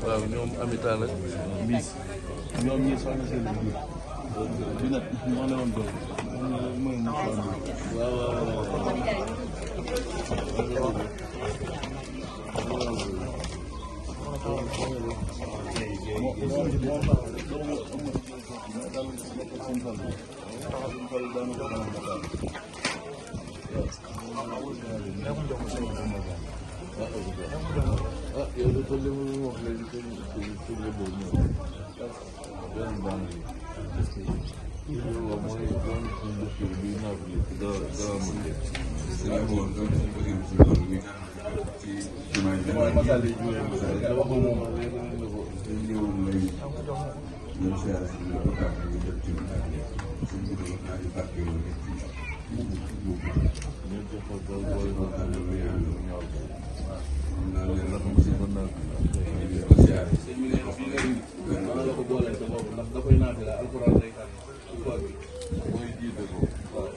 waaw ñoom Amita nag Miss ñoom ñi soxna seen biir bi nag moo ne woon doon mooy mu yow de tool yi mu wax léegi tool yi boobu ñëw benn baax na parce que yow mooy doon suñu dëkk bi naaf li dara amul lépp parce que moom doon suñu bëgg ci loolu bi ci jumaa ji mooy masal yi dafa ko moom léegi nañ la ko dañ ñëwoon lay ñëw siyaare si la tax ñu def ci suñu bëgg wax naa di barke yow rek ci ñu jox ko booy boo xam ne lu yàlla ñor naa leen la xam si mën naa ko siyaare sëñ bi nee na fii nga indi mën la ko boole sa bopp ndax da koy naate la alxuraan lay kan ci koor bi mooy jiite ko waaw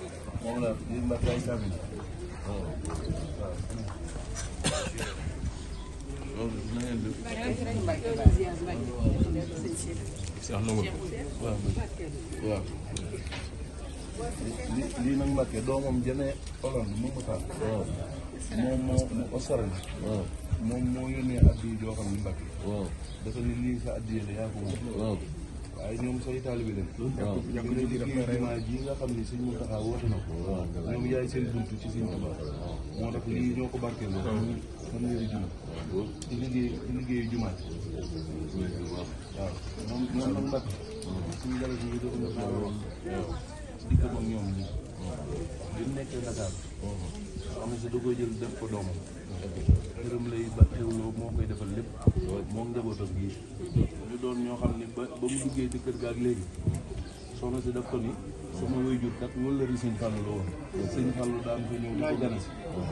moom la di mbak ay kamin waaw loolu na ngeen def waaw lii nag Mbacke doomam jëne Hollande mu mu taal moom moo osarani moom moo yónnee addi joo xam ne Mbacke dafa ni lii sa addi la yaa ko moom waaye ñoom say taalibe leen jumaa ji nga xam ne sëñ Mountakha woote na ko ñoom yaay seen buntu ci sëñ Tuubaa moo tax lii ñoo ko barkeel la xam ne juma ci liggéeyu jumaa ji waaw ñoom nag Mbacke suñu jale bi ñu doon dikk ak ñoom ñi bi mu nekkee Dakar xam si da koy jël def ko doomam këram lay ba xewloo moo koy defal lépp moom njabootam gi ñu doon ñoo xam ne ba mu duggee ci kër ga ak léegi soxna si def ko ni sama waajur kat wëllëri sëñ Fallu la woon sëñ Fallu daan ko ñëw di ko gane si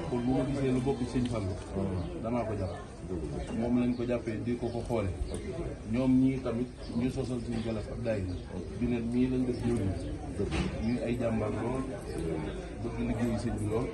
kon bu ma gisee lu bokk sëñ Fallu danaa ko jàpp moom lañ ko jàppee di ko xoole ñoom ñii tamit ñu sosal suñu galaf ab daay bi ne ñii lañ def jëwriñ ñuy ay jàmbaar lool bëgg liggéeyu sëñ bi lool